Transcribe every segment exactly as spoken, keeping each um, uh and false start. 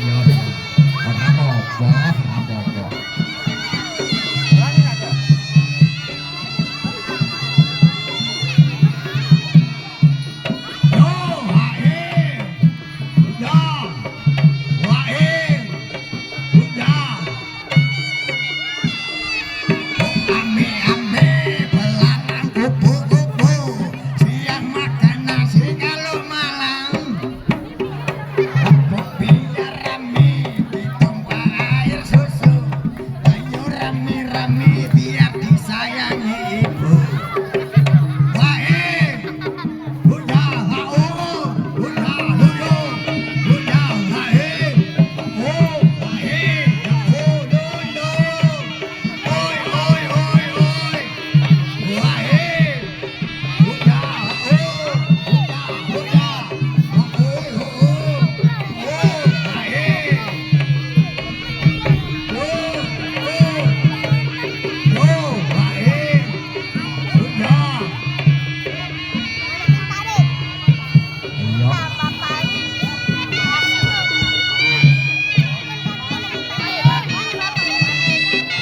Iyo, iyo. Ora apa-apa, ora apa-apa. Yo, hae. Yo. Wae. Yo. Ame-ame belarang kupu-kupu, siang makan nasi kalu malam. Empuk biar rame, ditumpah air susu, ayo rame-rame biar disayangi ibu. Wae.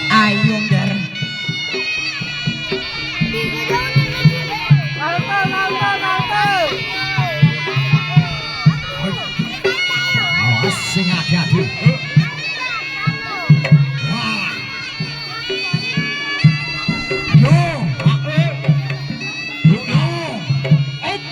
Ayo, Jar. Awas, sing ati-ati. Wah. Yo, ae. Yo, ae.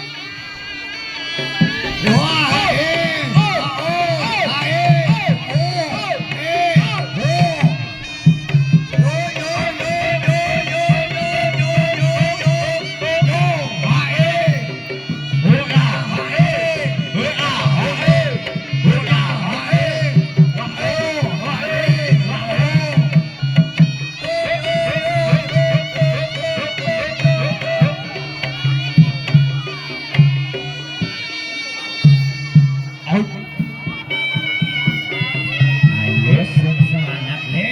Ayo, sing semangat, Le.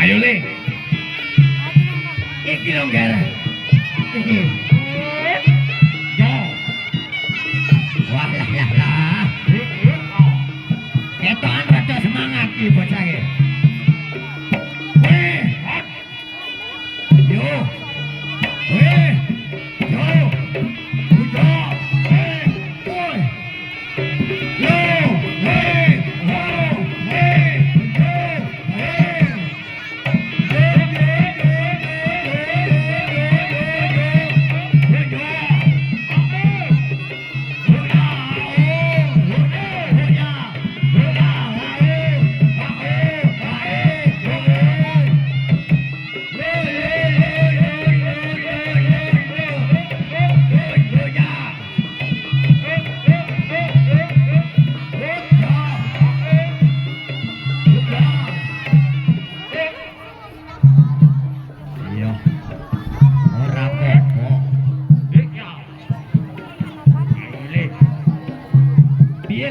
Ayo, Le. Iki longgar. Iki. Yo. Wah, lah, lah, lah. Ketokan rada semangat iki bocah iki. Weh, hot. Yo. Weh. Yo. Yo. Weh. Woi.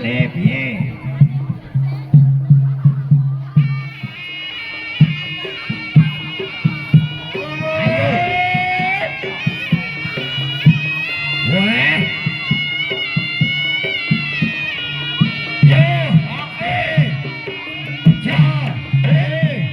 Tep ye. Weh. Yo, eh. Ja, eh.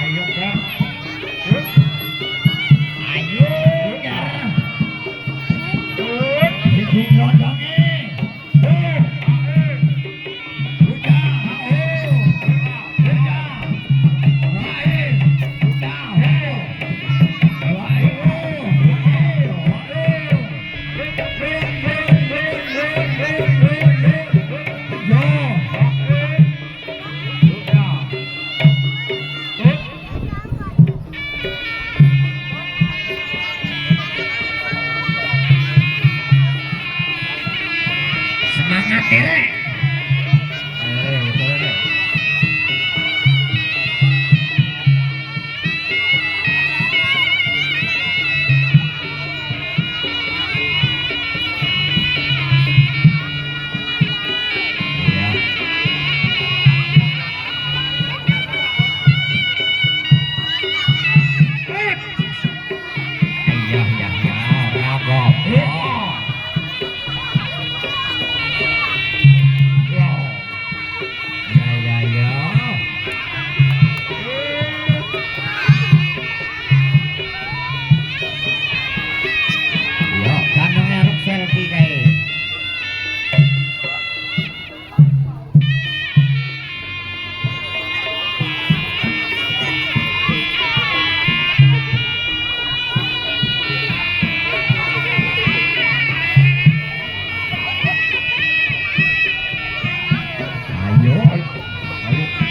Ayo, Kak. Ayo, Kak. Iki londonge. Udah, ayo. Udah. Ayo. Ayo. Semangat, Derek. Iya, iya, iya, ora apa-apa. Ya, ya, ya. Yo, kandunge arep selfie kae. Ayo, ayo. Ayo.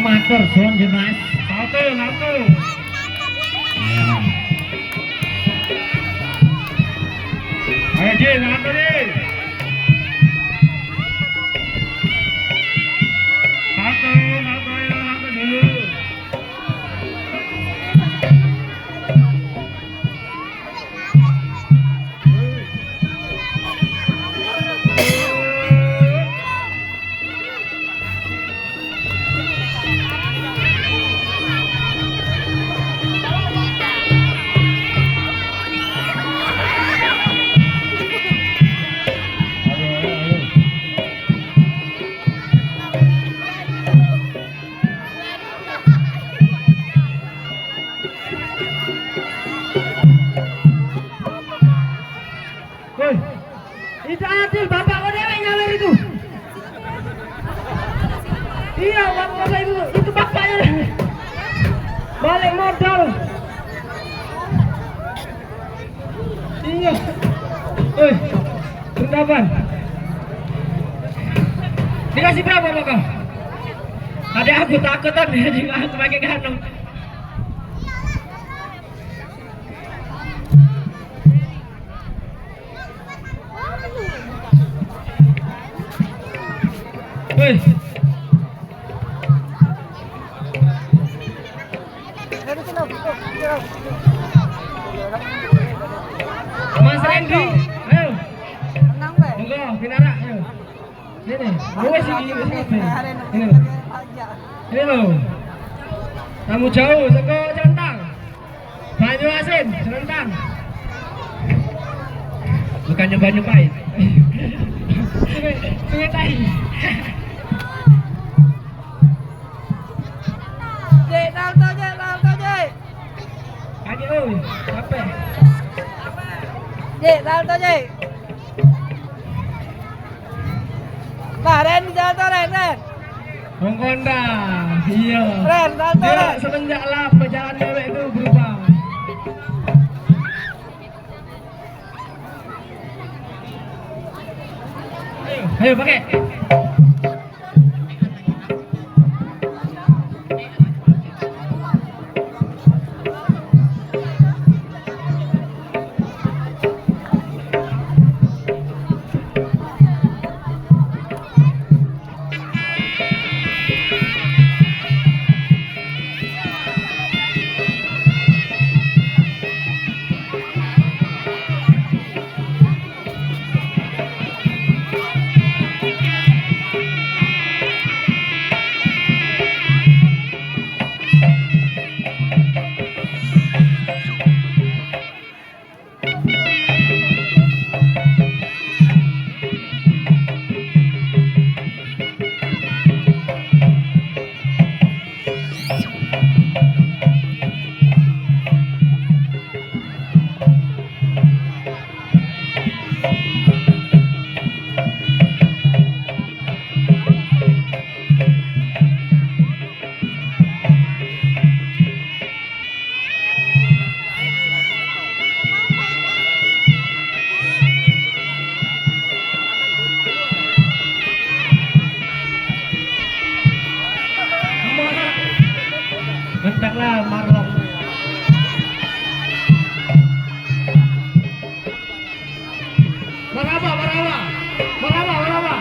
Matur suwun, Dimas. Satu, satu. Ya. Ayo, Ji, satu, Ji. Woi, itu adil, bapak kau dewek nyawer itu. Iya, bapak, bapak ibu, itu bapaknya. Balik modal. Iya. Woi, berkapan? Dikasih berapa, Bapak? Ada aku takutan, aku pakai kantong. Hei. Mas Randy, ayo. Monggo, pinarak, ayo. Ini, wes ini, wes ini. Ini. Ini lo. Tamu jauh, seko Celentang. Banyu Asin, Celentang. Bukannya banyu pahit. Sungai, Sungai Tai. Jek, salto, Jek, salto, Jek. Lagi, oi, capek. Jek, salto, Jek. Nah, Ren, salto, Ren, Ren. Wong Konda, iya. Ren, salto, Ren. Semenjak lah pejalan dewek itu berubah. Ayo, pakai. Bentar lah, Marlon. Maraba, maraba. Maraba, maraba.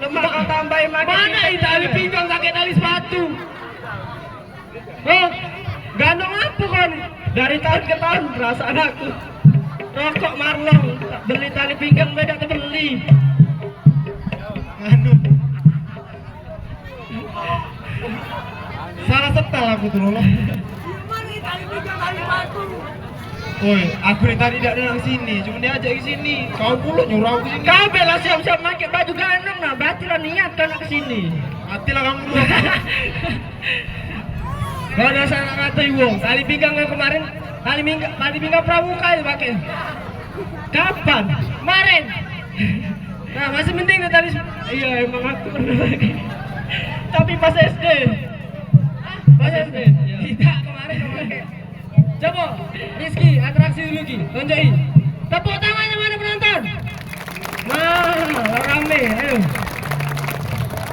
Lemak kau tambahin lagi. Mana tali pinggang pakai tali sepatu? Hah? Gantung apa kau ni? Dari tahun ke tahun perasaan aku. Rokok Marlon, tak beli tali pinggang beda terbeli. Aduh. Salah setel aku tuh, Lolo. Oi, aku dari tadi dak ada nak ke sini, cuma diajak ke sini. Kau pula nyuruh aku ke sini. Kau bela siap-siap pakai baju ganang nah, berarti lah niat kau nak ke sini. Matilah kamu dulu. Kau dah salah kata wong. Tali pinggang kau kemarin, tali pinggang, tali pinggang pramuka itu pakai. Kapan? Kemarin. Nah, masih mending dari tadi. Iya, emang aku. Tapi pas S D. Pas S D. Tidak, kemarin, kemarin. Coba, Rizky, atraksi dulu, Ki. Tunjuki. Tepuk tangannya mana penonton? Nah, rame. Ayo.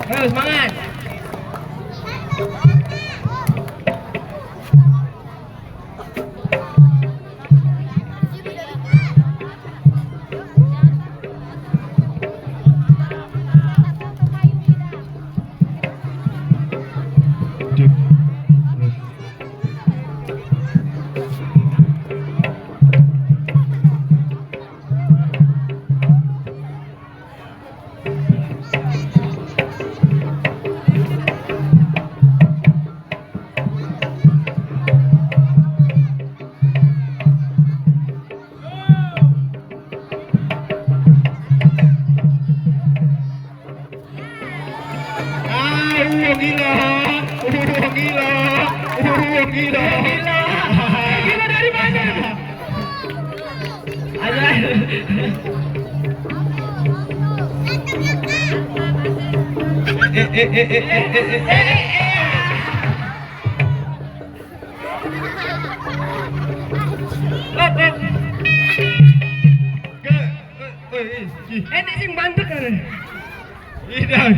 Ayo, semangat. Ah, uang gila. Uang gila. Uang gila. Gila. Gila dari mana? Ayo. Eh, eh, eh, eh, eh, eh, eh, eh, eh, eh. Hop, hop. Ke, eh, eh, eh, ih. Enek sing bandek kan? Idak.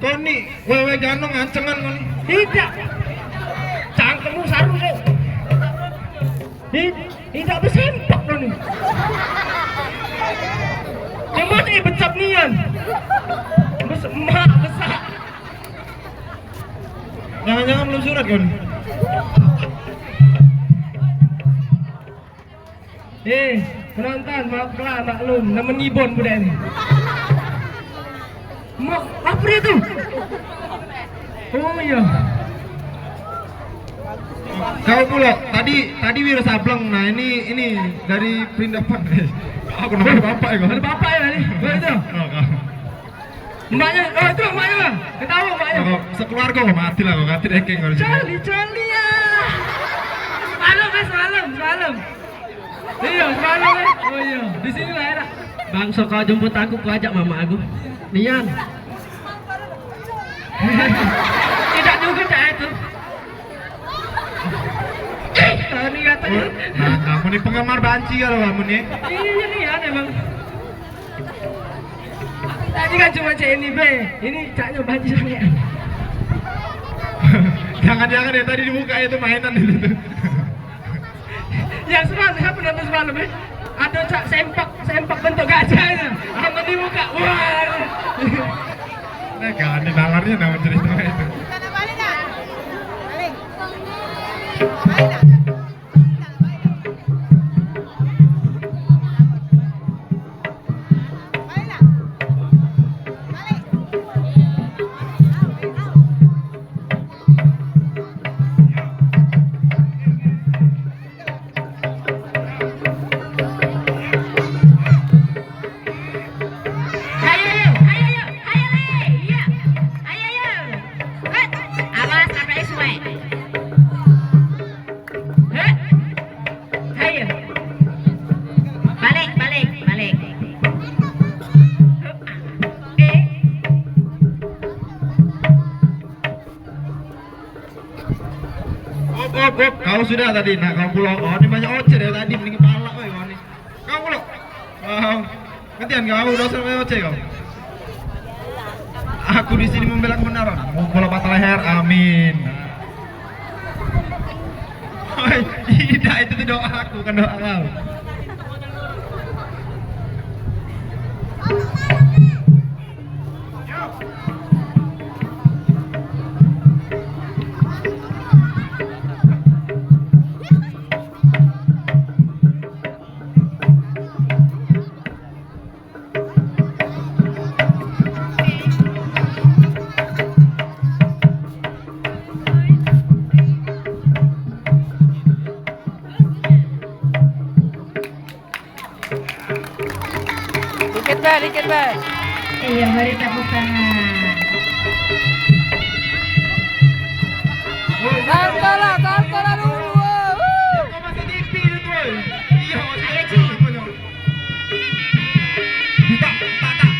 Kau ni wewe gano ngancengan kau ni. Idak. Cangkemmu saru tu. Id-, idak besempak kau ni. Yang mana eh becap nian? Bes-, mak besak. Jangan-jangan belum sunat kau ni. Eh, penonton, maaf lah, maklum, nemen ngibon budak ni. Mak, apa dia tu? Oh, iya. Kau pula, tadi, tadi Wira Sableng, nah ini, ini dari Perindapan. Aku namanya bapak ya, kau? Ada bapak ya tadi? Oh, itu? Oh, kau. Emaknya, oh, itu emaknya. Ketawa emaknya. Kau sekeluarga kau mati lah, kau kati dekeng kau di sini. Coli, coli ya. Semalam, eh, semalam, semalam. Iya, semalam, eh. Oh, iya. Di sini lah, enak. Bangso kau jemput aku, kau ajak mama aku. Nian. Tidak juga cak itu. Ih, kau ni katanya. Nah, kamu ni penggemar banci kalau kamu ni. Iya, nian emang. Tadi kan cuma cek ini be, ini caknya banci sangat. Jangan-jangan yang tadi dibuka itu mainan itu tuh. Yang semalam, siapa nonton semalam, eh? Ada cak sempak, sempak bentuk gajahnya. Sama dibuka. Wah. Nah, kan ini nalarnya nama cerita itu. Ayo, ayo, ayo, ayo, Le. Iya. Ayo, ayo. Hei. Awas, sampai suai. Hei. Ayo. Balik, balik, balik. Eh. Op, op, op. Kau sudah tadi nak kau pulang. Oh, ini banyak ocet dari tadi, mending palak weh kau ni. Kau pulang. Kau. Gantian kau, dosen W O C kau. Aku di sini membela kebenaran. Mau bola patah leher, amin. Oi, tidak, itu tuh doa aku, bukan doa kau. Dikit be, dikit be. Iya, mari tepuk tangan. Santai lah, santai lah dulu. Wuh. Kau masih tipi tu, Tuan. Iya, masih tipi. Ayo, Ci. Buka, tak, tak.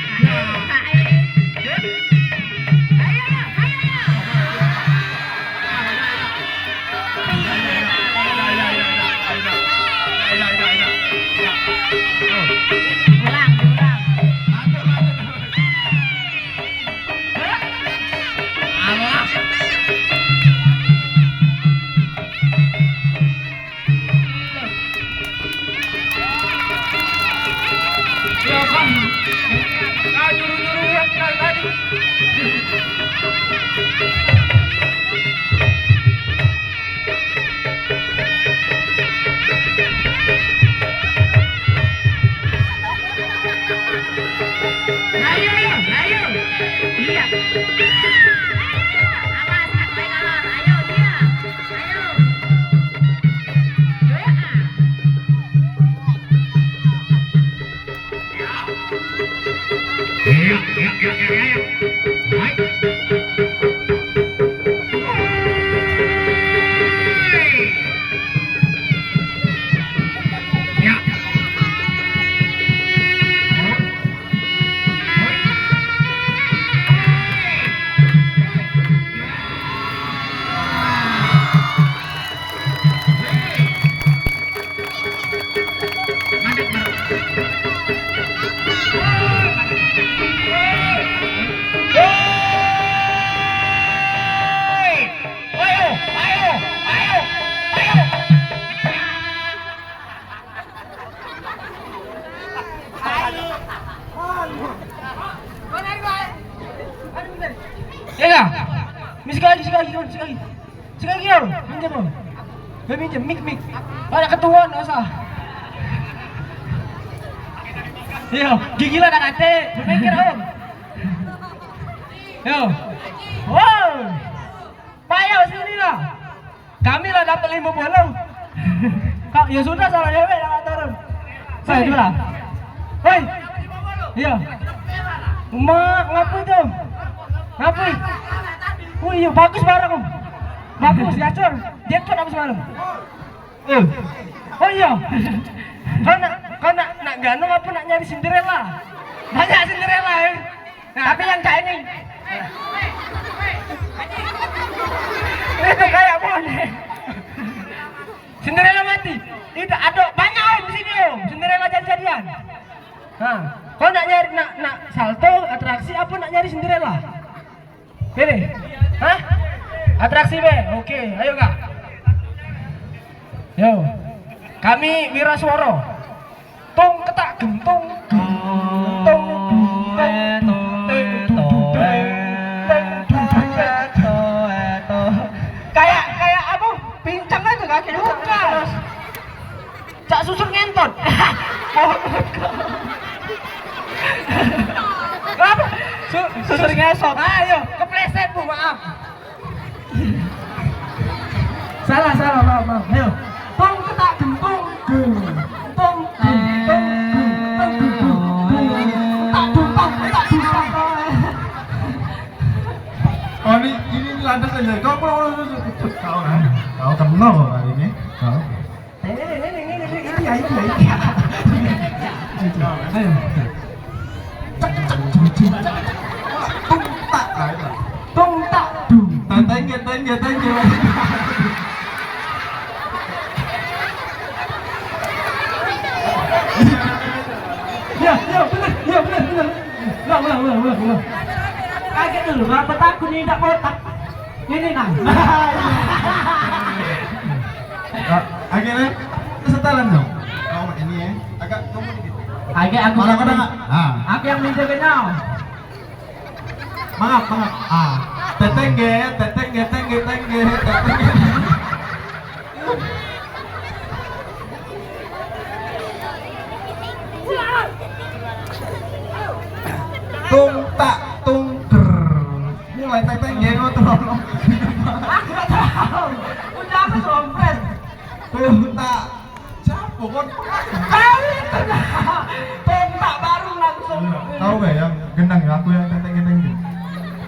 Kau nyuruh-nyuruh orang kau tadi. Ayo, ayo, ayo. Iya. Awas, nak main awas. Ayo, iya. Ayo. Iya. Ya dah. Ni sekali lagi, sekali lagi, sekali lagi. Sekali lagi, yo. Minjem, yo. Yo, minjem, mik, mik. Banyak ketuan, dak usah. Yo, gigi lah dah katek. Berpikir, Om. Yo. Wow. Payah sini lah. Kami lah dapat lima puluh. Kak, ya sudah, salah dewek dah turun. Saya juga. Hei. Iya. Mak, ngapo itu? Ngapo? Oh iya, bagus barang. Bagus, diacor. Dia tu apa semalam? Eh. Oh iya. Kau nak, kau nak, nak ganong apa nak nyari Cinderella? Banyak Cinderella, eh. Nah, tapi yang cak ini. Itu kayak boneka. Cinderella mati. Itu ada banyak, Om, di sini, Om. Cinderella jadi-jadian. Nah, kau nak nyari, nak, nak salto, atraksi apa nak nyari Cinderella? Pilih. Hah? Atraksi be. Oke, ayo, Kak. Yo. Kami Wira Suara. Tung ketak gentung, gentung, gentung, gentung, gentung. Kayak, kayak apa? Pincang aja kaki. Bukan. Cak susur ngentot. Apa? Su-, susur ngesot. Ayo, kepleset, Bu, maaf. Salah, salah, maaf, maaf. Ayo. Tung ketak gentung, gentung, gentung, gentung, gentung, gentung. Tak dumpang, tak dumpang. Oh, ini, ini lantas aja. Kau pulang, pulang, pulang. Kau, kau kenal kali ini. Kau. Tung tak. Tung tak. Dung. Tengge, tengge, tengge. Ya, ya, bener, ya, bener, bener. Ulang, ulang, ulang, ulang, ulang. Kaget dulu, berapa tahun ni dak botak? Ini nah. Ah, akhirnya kesetelan dong. Oh, ini ya. Agak turun dikit. Agak aku. Malah kau dengar. Ah. Aku yang minta kenyal. Mangap, mangap. Ah. Tetengge, tetengge, tengge, tengge, tetengge. Tung tak tung ger. Mulai teteng geng tuh. Aku gak tahu. Udah aku sompret. Tung tak. Siapa kon? Kau itu dah. Tung tak baru langsung. Tahu gak yang gendang ya? Aku yang teteng gendang gitu.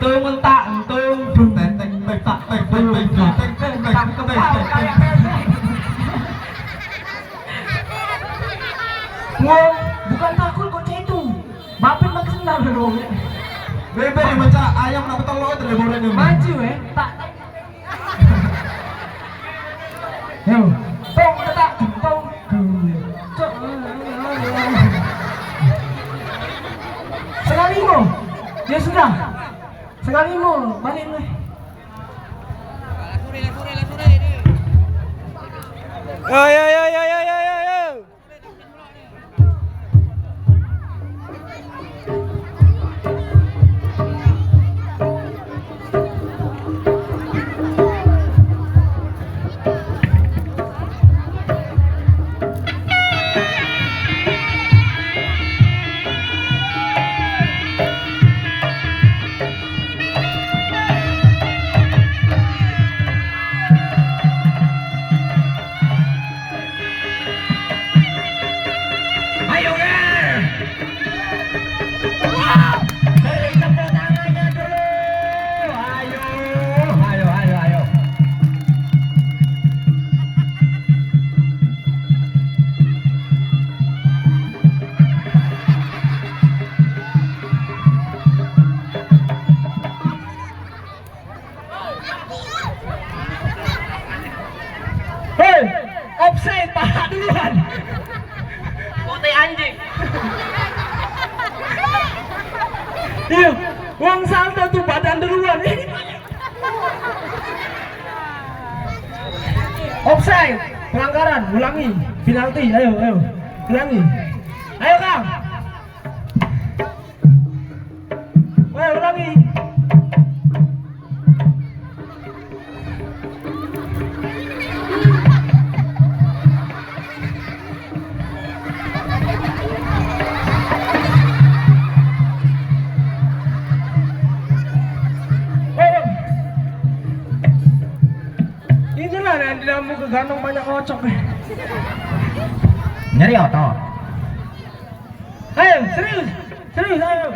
Tung tak tung tung. Teteng tek tak tek tek tek tek tek tek tek tek. Wong, bukan takut kok cak itu. Bapin makin sendal dulu. Bebek yang macam ayam nak betelok itu lebaran ini. Maju, eh, tak. Yo, tong ketak tong. Sekali mo. Ya sudah. Sekali mo, balik dulu. Yo, yo, yo, yo, yo, yo, yo, yo. Iyo, wong salto tu badan duluan. Offside, pelanggaran, ulangi, penalti, ayo, ayo, ulangi. Ayo, Kang. Ayo, ulangi. Inilah yang dinamo ke ganong banyak ngocok. Nyeri otot. Ayo, serius. Serius, ayo.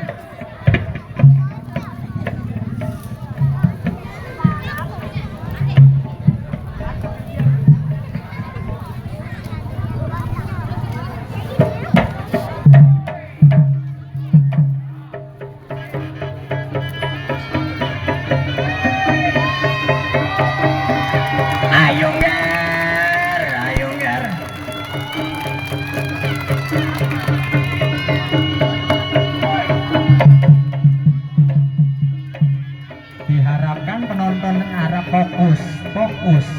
Ayo, Gar, ayo, Gar. Diharapkan penonton harap fokus, fokus.